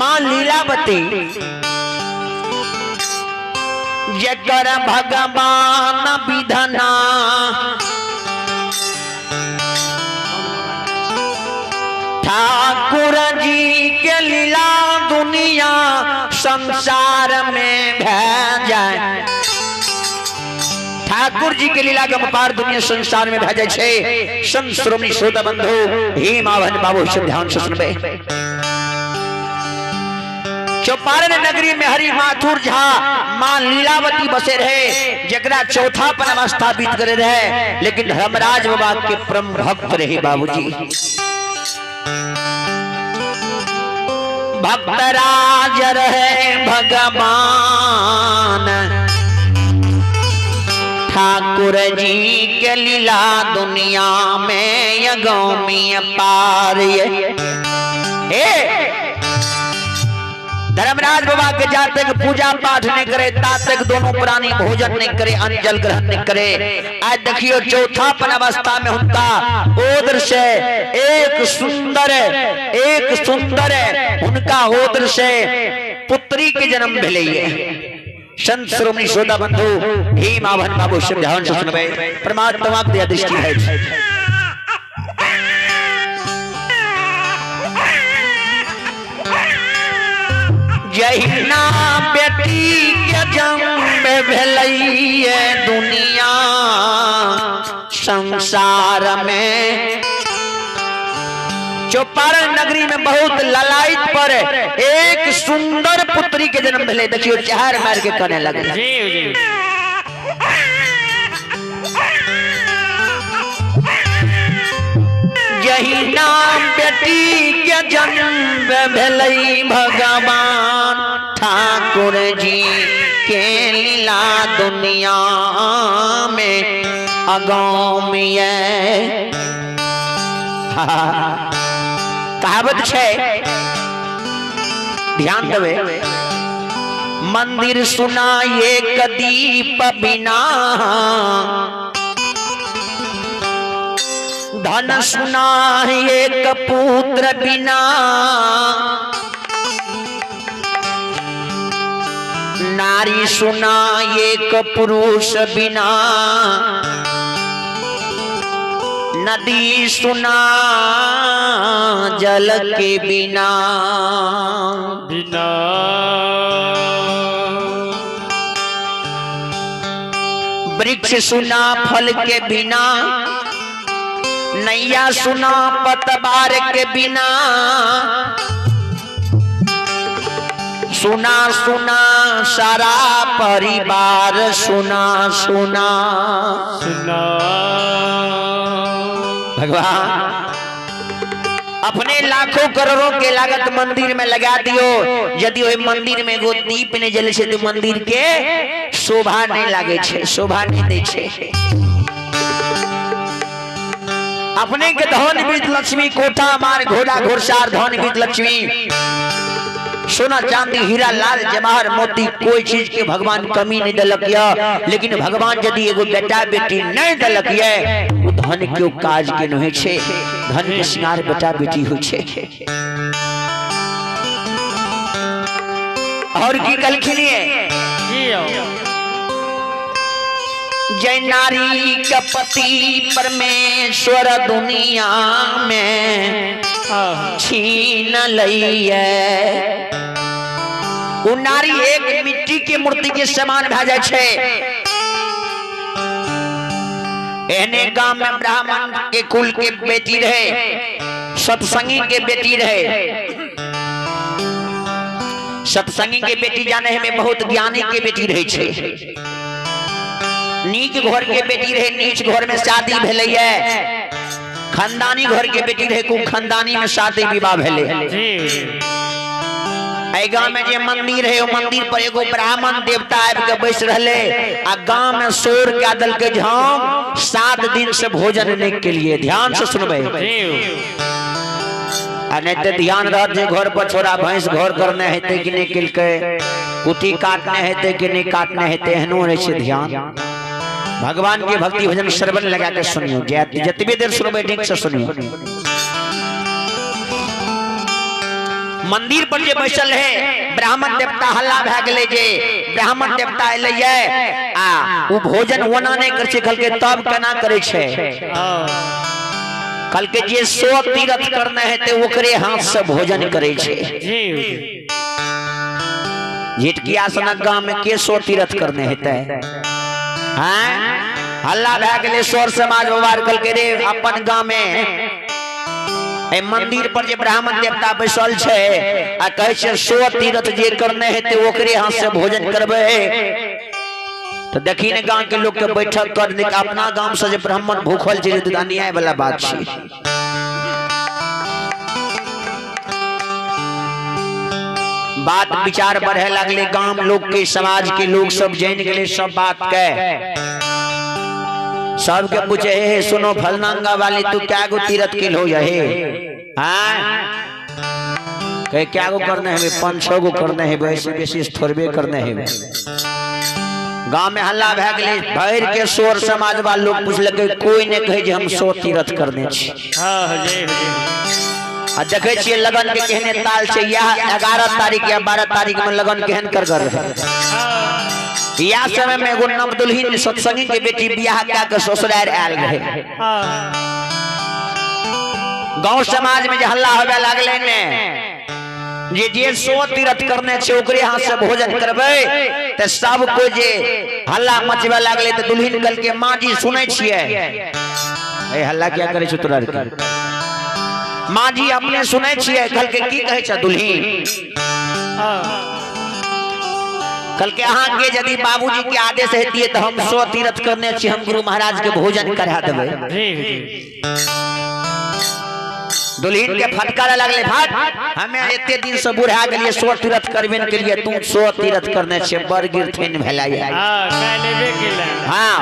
माँ लीलावती जकर भगवान विधना ठाकुर जी के लीला दुनिया संसार में भै जाए। ठाकुर जी के लीला के पार दुनिया संसार में भै जाए छे। संत श्रोमणी श्रोता बंधु हे मावन बाबू सब ध्यान से सुनबे। चौपारण नगरी में हरि माथुर झा मां लीलावती बसे रहे, जकरा चौथा पन अवस्था बीत करे रहे, लेकिन धर्मराज बाबा के परम भक्त रहे बाबूजी। भक्तराज रहे भगवान ठाकुर जी के लीला दुनिया में यगौमी पार। हे धर्मराज बाबा के जा तक पूजा पाठ नहीं करे ता तक दोनों प्राणी भोजन नहीं करे, अन्न जल ग्रहण नहीं करे। आज देखियो चौथा पन अवस्था में हुनका ओदर से एक सुंदर उनका ओदर से पुत्री के जन्म भेलै। संत श्रोमणी श्रोता बंधु हे माभन बाबू सब ध्यान से सुनबे, परमात्मा के दृष्टि है। जहिना बेटी के जन्म भेलै दुनिया संसार में। चौपारण नगरी में बहुत ललायत पर एक सुंदर पुत्री के जन्म भेलै। देखियो चहर मार के कने लगे। जहिना बेटी के जन्म भेलै भगवान ठाकुर जी के लीला दुनिया में अगौम्य। कहावत छै, ध्यान देवे, मंदिर सुना एक दीप बिना, धन सुना एक पुत्र बिना, नारी सुना एक पुरुष बिना, नदी सुना जल के बिना बिना, वृक्ष सुना फल के बिना, नैया सुना पतवार के बिना, सुना सुना सारा परिवार सुना सुना सुना। भगवान अपने लाखों करोड़ों के लागत मंदिर में लगा दियो, यदि ओहि मंदिर में एगो दीप नहीं जले छे तो मंदिर के शोभा नहीं लागे छे, शोभा नहीं दे छे। अपने के धन बीत लक्ष्मी कोठा मार घोड़ा घोड़सार, धन बीत लक्ष्मी सोना चांदी हीरा लाल जवाहर मोती कोई चीज के भगवान कमी नहीं दलक, लेकिन भगवान यदि एगो बेटा बेटी नहीं दलक वो धन के काज के नहीं छे। धन के श्रृंगार बेटा बेटी हो छे। और की कहलखिन जय नारी का पति परमेश्वर दुनिया में छीन लइए। उ नारी एक मिट्टी के मूर्ति के समान भए जाय छे। एहने गांव में ब्राह्मण के कुल के बेटी रहे, सत्संगी के बेटी रहे। सत्संगी के बेटी जाने में बहुत ज्ञानी के बेटी रहे छे। नीक घर के बेटी रहे, नीच घर में शादी भेलै। खानदानी घर के बेटी रहे, को खानदानी में शादी विवाह भेलै। एहि गांव में जे मंदिर है, मंदिर पर एगो ब्राह्मण देवता आबि के बैस रहले आ गांव में शोर कए देलकै जे हम 7 दिन से भोजन नहीं के लिए। ध्यान से सुनबै, आ नहीं तो ध्यान रहत जे घर पर छोरा भैंस घर करने हेतै कि नहीं केलकै, कुटी काटने हेतै कि नहीं काटने हेतै, एहनो रहै छै ध्यान। भगवान के भक्ति भजन श्रवण लगा के सुनियो, जतबे देर सुनबै ठीक से सुनियो। मंदिर पर जे बैसल है ब्राह्मण देवता हल्ला भए गेलै जे ब्राह्मण देवता एलै आ ओ भोजन ओना नहि करै छै, कहलकै तब केना करै छै? कहलकै जे 100 तीर्थ करने हेतै ओकरे हाथ से भोजन करै छै। झिटकिया सनक गांव में के 100 तीर्थ करने हेतै? हैं हल्ला भए गेलै सौर समाज बाबार, कहलकै रे अपन गांव में मंदिर पर जे ब्राह्मण देवता बैसल छै आ कहै छै 100 तीर्थ जे करने हेतै ओकरे हाथ से भोजन करबै। तो देखी ने गांव के लोग के बैठक कर अपना गांव से जे ब्राह्मण भूखल छै तऽ अन्याय वाला बात छै। बात विचार बढ़े लगले, गांव लोग के समाज के लोग सब जान गए सब बात के, सबके पूछे हे सुनो फलनांगा वाली तू क्या गो तीर्थ किल हो हे? हाँ कहे क्या गो करने है? 5-6 गो करने है, वैसे बेसी थोड़बे करने है। गांव में हल्ला भए गेलै, भरि के शोर समाज वाला लोग पूछलकै, कोई ने कहे जे हम 100 तीर्थ करने छी। आ देखे छियै लगन के केहने ताल छै, यह 11 तारीख या 12 तारीख में लगन केहन करगर है। यह समय में एगो नव दुल्हिन सत्संगी के बेटी बियाह कए के ससुरार आयल रहे। गांव समाज में जे हल्ला होवे लागलै ने जे जे 100 तीर्थ करने छै ओकरे हाथ से भोजन करबै, तऽ सब कोई जे हल्ला मचबे लागलै तऽ दुल्हिन कहलकै माँ जी सुनै छियै ए हल्ला क्या करै छौ तोरा? माँ जी अपने सुनै छियै? कहलकै की कहै छ दुल्हिन? कहलकै अहाँके यदि बाबूजी के आदेश हेतियै तऽ हम 100 तीर्थ करने छी, हम गुरु महाराज के भोजन करा देबै। दुल्हिन के फटकारे लगले, भाट हमें एते दिन से बुढ़ा गेलियै 100 तीर्थ करबे के लिए, तू 100 तीर्थ करने छे बड़ गिरथिन भेलै। हां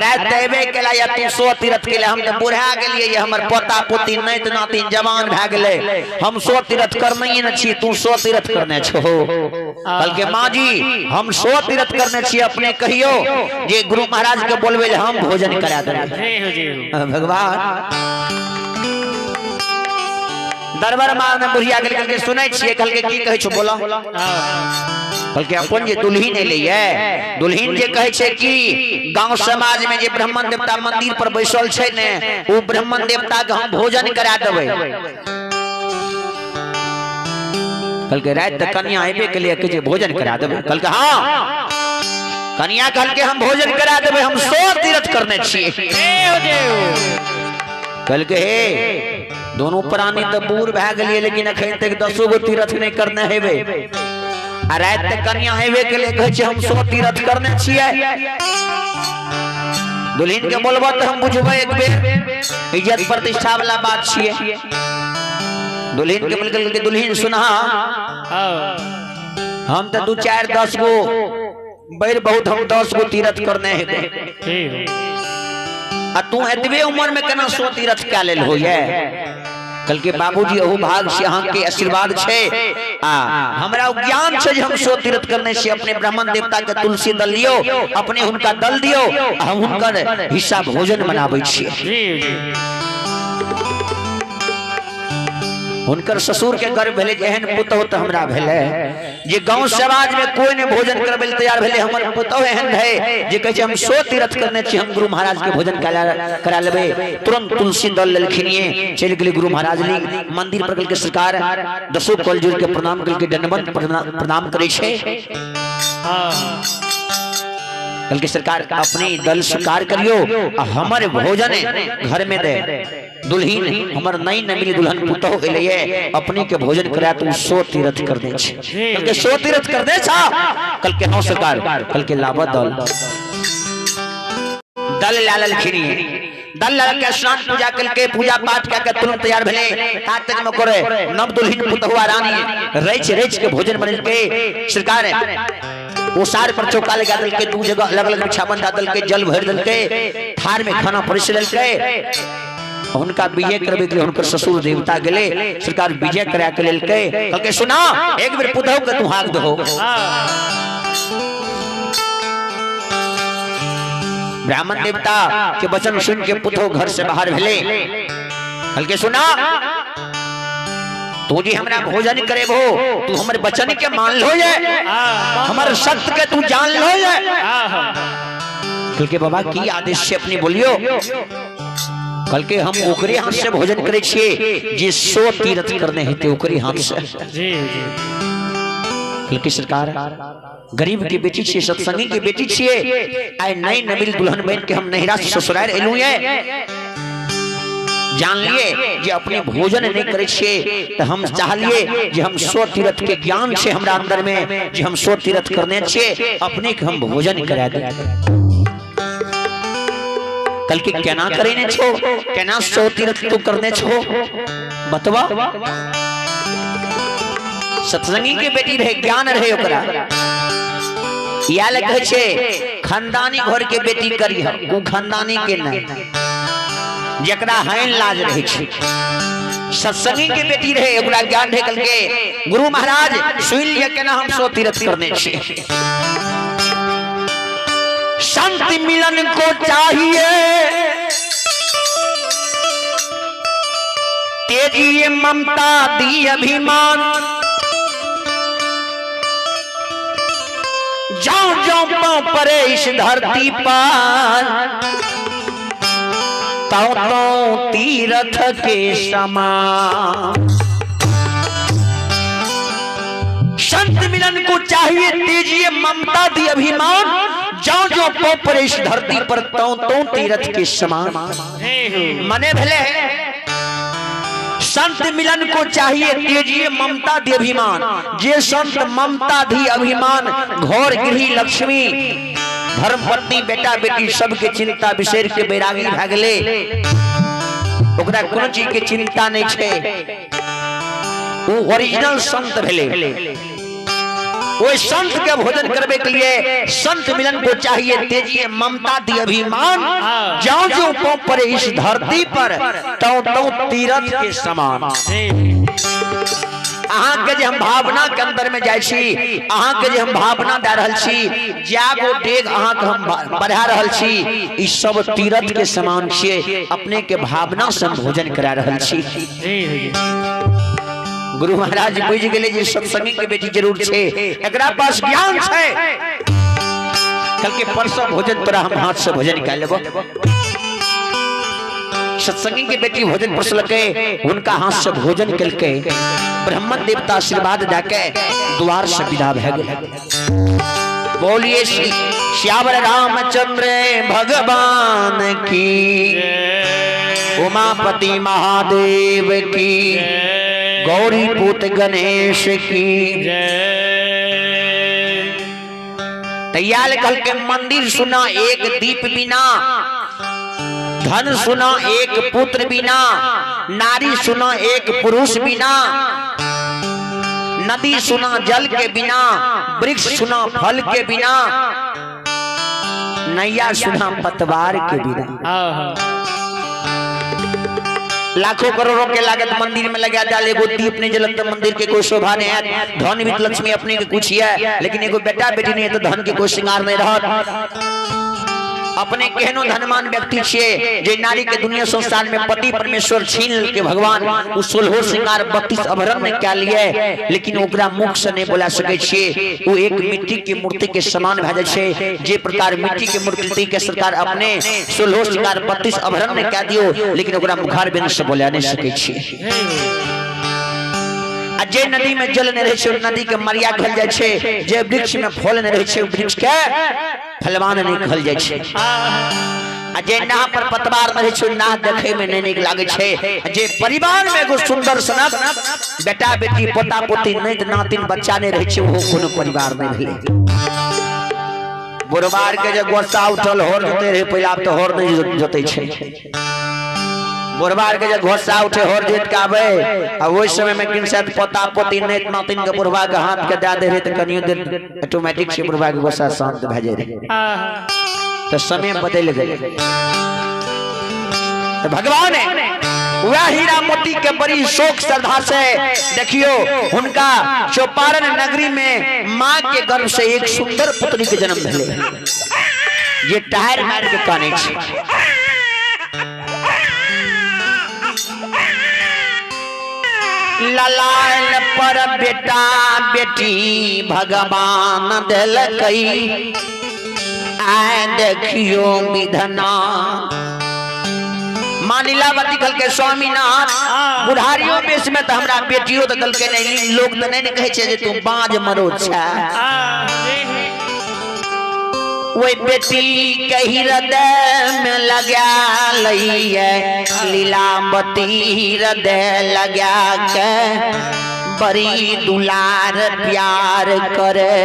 रात देबे केला या तू 100 तीर्थ केले, हम तऽ बुढ़ा गेलियै, हमर पोता पोती नाति नातिन जवान भए गेलै, हम 100 तीर्थ करने न छी, तू 100 तीर्थ करने छो। कहलकै माँ जी हम 100 तीर्थ करने छी, अपने कहियो जे गुरु महाराज के बोलबै हम भोजन करा देबै। भगवान दरबार मार में बुढ़िया गेल, कहलकै सुनै छियै? कहलकै की कहै छौ बोला? कहलकै अपन जे दुल्हिन एलैये, दुल्हिन जे कहै छै कि गांव समाज में जे ब्राह्मण देवता मंदिर पर बैसल छै ने ओ ब्राह्मण देवता के हम भोजन करा देबै। कहलकै राति तक कन्या अयबे के लिए कहै छै भोजन करा देबै? कहलकै हाँ। कन्या कहलकै हम भोजन करा देबै, हम 100 तीर्थ करने छियै। कहलकै हे दोनों प्राणी तो बूढ़ भए गेलियै, लेकिन अखन तक 10 गो तीर्थ नहीं करने हेबै, आ राति तक कन्या हेबे के लिए कहै छै हम 100 तीर्थ करने छियै। दुल्हिन के बोलबो तऽ हम बुझबै एक बेर, इज्जत प्रतिष्ठा वाला बात छियै। दुल्हिन के बोल के दुल्हिन सुना, हम तऽ 2 4 10 गो बैर बहुत, हम 10 गो तीर्थ करने हेबै, आ तू एतबे उम्र में केना 100 तीर्थ कए लेल होइए? कहलकै बाबूजी अहू भाग से अहाँके आशीर्वाद छै आ हमरा ज्ञान छै जे हम 100 तीर्थ करने छी, अपने ब्राह्मण देवता के तुलसी दल लियो, अपने हुनका दल दियो, हम हुनकर हिस्सा भोजन बनाबै छियै। हुनकर ससुर के गर्व भेलै जे एहन पुतहु तऽ हमरा भेलै जे गांव समाज में कोई ने भोजन करबै लए तैयार भेलै, हमर पुतहु एहन रहै जे कहै छै हम 100 तीर्थ करने छी, हम गुरु महाराज के भोजन करा लेबै। तुरंत तुलसी दल लेलखिन, चलि गेलै गुरु महाराज लग, मंदिर पर गेलकै सरकार 10 कल जोड़ के प्रणाम केलकै, दंडवत प्रणाम करै छै। कहलकै सरकार अपने दल स्वीकार करियो आ हमर भोजन घर में दे, दुल्हिन हमर नई नमीली दुल्हन पुतहु एलैये, अपने के भोजन करा तू 100 तीर्थ कर दे छै। कहलकै 100 तीर्थ कर दे छा? कहलकै हाँ सरकार। कहलकै लाबऽ दल। दल ला लेलखिन, दल ला के स्नान पूजा करके पूजा पाठ कऽ के तुरंत तैयार भेलै। तातक में करे नव दुल्हिन पुतहुआ रानी रच रच के भोजन बनेलकै। सरकार ओसार पर चौका लगा देलकै, 2 जगह अलग अलग बिछावन दऽ देलकै, जल भरि देलकै, थार में खाना परसि देलकै। हुनका विजय करबै के लिए हुनकर ससुर देवता गेलै, सरकार विजय करा के लेलकै। कहलकै सुना एक बेर पुतहु के तू हाक दहो। ब्राह्मण देवता के वचन सुन के पुतहु घर से बाहर भेलै। कहलकै सुना तू जी हमरा भोजन करेबो, तू हमर वचन के मान लो ये, हमर सत्य के तू जान लो ये। कहलकै बाबा की आदेश से अपने बोलियो। कहलकै हम ओकरे हाथ से भोजन करे छियै जे 100 तीर्थ करने हेतै ओकरे हाथ से। जी जी। कहलकै सरकार गरीब के बेटी छियै, सत्संगी के बेटी छियै, आइ नई नबील दुल्हन बन के हम नैहरा से ससुराल एलहुँ ये, जान लिए जे अपने भोजन नहीं करे छियै तो हम चाहलिए जे हम 100 तीर्थ के ज्ञान छै हमरा अंदर में, जे हम 100 तीर्थ करने छियै, अपने के हम भोजन करा दे। कल के केना करे ने छो, केना 100 तीर्थ तू करने छो बतवा। सत्संगी के बेटी रहे, ज्ञान रहे ओकरा। इएह लए कहै छै खानदानी घर के बेटी करी ओ खानदानी के नहीं, जकरा हैन लाज रहे छै। सत्संगी के बेटी रहे, ओकरा ज्ञान रहे। कहलकै गुरु महाराज सुन लिअ केना हम 100 तीर्थ करने छियै। संत मिलन को चाहिए तेजी ममता दी अभिमान, जाओ जाओ पांव परे इस धरती पर, तो तीर्थ के समान। संत मिलन को चाहिए तेजी ममता दी अभिमान, जाओ जो पांव परे इस धरती पर, तो तीर्थ के समान। मने भले संत मिलन को चाहिए तेजी ममता दी अभिमान, जे संत ममता दी अभिमान, घर गृह लक्ष्मी धर्म पत्नी बेटा बेटी सबके चिंता बिसरि के बैरागी भए गेलै, ओकरा कोनो चीज के चिंता नहीं छै, ओ ओरिजिनल संत भेलै। ओहि संत के भोजन करबे के लिए संत मिलन को चाहिए तेजी ममता दी अभिमान, जाओ जो पांव पड़े इस धरती पर, तो तीर्थ के समान। अहाँ के जे हम भावना के अंदर में जाइ छी, अहाँ के जे हम भावना दे रहल छी, जागो डेग अहाँ के हम बढ़ा रहल छी, ई सब तीर्थ के समान छियै, अपने के भावना से हम भोजन करा रहल छी। गुरु महाराज बुझि गेलै जे सत्संगी के बेटी जरूर छै, एकरा पास ज्ञान छै। कल के परसों भोजन तोरा हम हाथ से भोजन कर लेबो। सत्संगी के बेटी भोजन परसलकै, हुनका हाथ से भोजन केलकै, ब्राह्मण देवता आशीर्वाद दऽ द्वार से विदा भए गेल। बोलिए श्री श्यावर रामचंद्र भगवान की, उमापति महादेव की, गौरी पुत गणेश की। तैयार कल के मंदिर सुना एक दीप बिना, धन सुना एक पुत्र बिना, नारी सुना एक पुरुष बिना, नदी सुना जल के बिना, वृक्ष सुना फल के बिना, नैया सुना पतवार के बिना। लाखों करोड़ों के लागत मंदिर में लगा डाल, एगो दीप नहीं जलत मंदिर के कोई शोभा नहीं है। धन भी लक्ष्मी अपने के कुछ है, लेकिन एगो बेटा बेटी नहीं है तो धन के कोई श्रृंगार नहीं रहत। अपने केहनो धनवान व्यक्ति छियै जे नारी के दुनिया संसार में पति परमेश्वर छीन के भगवान उ 16 श्रृंगार 32 आभरण में क्या लिए, लेकिन ओकरा मुख से नहीं बोला सकै छियै। उ एक मिट्टी के मूर्ति के समान भए जाइ छै। जे प्रकार मिट्टी के मूर्ति के सरकार अपने 16 श्रृंगार 32 आभरण में क्या दियो, लेकिन ओकरा मुखार बिंद से बोला नहीं सकै छियै। आ जे नदी में जल नहीं रहै छै नदी के मरिया कहल जाइ छै, जे वृक्ष में फल नहीं रहै छै वृक्ष के फलवान नहीं कहल जाइ छै। आ जे नाह पर पतवार रहै छै नाह देखे में नहीं नीक लागै छै। जे परिवार में एगो सुंदर सनक बेटा बेटी पोता पोती नाति नातिन बच्चा नहीं रहै छै ओहो कोनो परिवार नहीं भेलै। बुढ़बार के जे गोस्सा उठल हर जोते रहे पहिले, आब तऽ हर नहीं जोते छै। बुढ़बार के जे घोसा उठे हर जोत के आबै, आ ओहि समय में किन शायद पोता पोती नाति नातिन के बुढ़बा के हाथ के दए दे रहे तऽ कनियो देर ऑटोमेटिक से बुढ़बा के गुस्सा शांत भए जाइ रहे। तो समय बदलि गेलै। तो भगवान वह हीरा मोती के बड़ी शोक श्रद्धा से देखियो हुनका चौपारण नगरी में माँ के गर्भ से एक सुंदर पुत्री के जन्म भेलै, जे टायर मार के कानै छै। ललाल पर बेटा बेटी भगवान देलकै आय देखियो विधना। माँ लीलावती कहलकै स्वामीनाथ बुढ़ारियो बेस में तो हमरा बेटियो तो दलकै नहीं, लोग तो नहीं कहै छै जे तू बाज मरो छै। वही बेटी के हृदय में लगा लइए लीलावती हृदय लगा के बड़ी दुलार प्यार करे।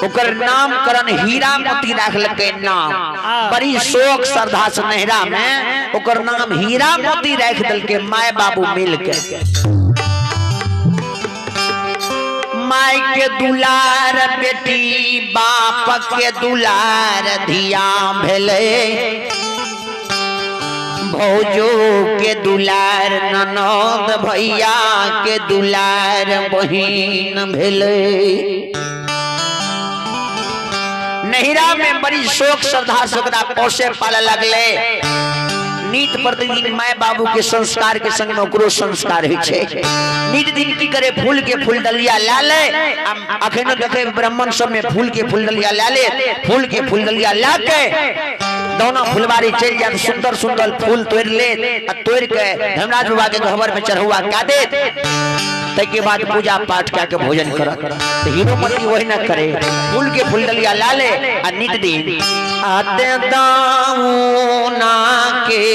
ओकर नामकरण हीरामती राखलकै नाम, बड़ी शोक श्रद्धा से नहिरा में ओकर नाम हीरामती राख देलकै my बाबू मिल के। My के दुलार बेटी बाप के दुलार धिया भेलै, भौजो के दुलार ननद भैया के दुलार बहिन भेलै। नहिरा में बड़ी शोक श्रद्धा से ओकरा पोसे पाले लगले। नित प्रतिदिन my बाबू के संस्कार के संग ओकरो संस्कार होइ छै। नित दिन की करे फूल के फूल डलिया ला ले, अखनो देखे ब्राह्मण सब में फूल के फूल डलिया ला ले, फूल के फूल डलिया ला के दोनों फुलवारी चल जात, सुंदर सुंदर फूल तोड़ ले आ तोड़ के धर्मराज बाबा के गहबर में चढ़ुआ का दे, तै के बाद पूजा पाठ कऽ के भोजन करत। तो हीरोमती वही न करे, फूल के फूल डलिया ला ले आ नित दिन आते दाऊना के।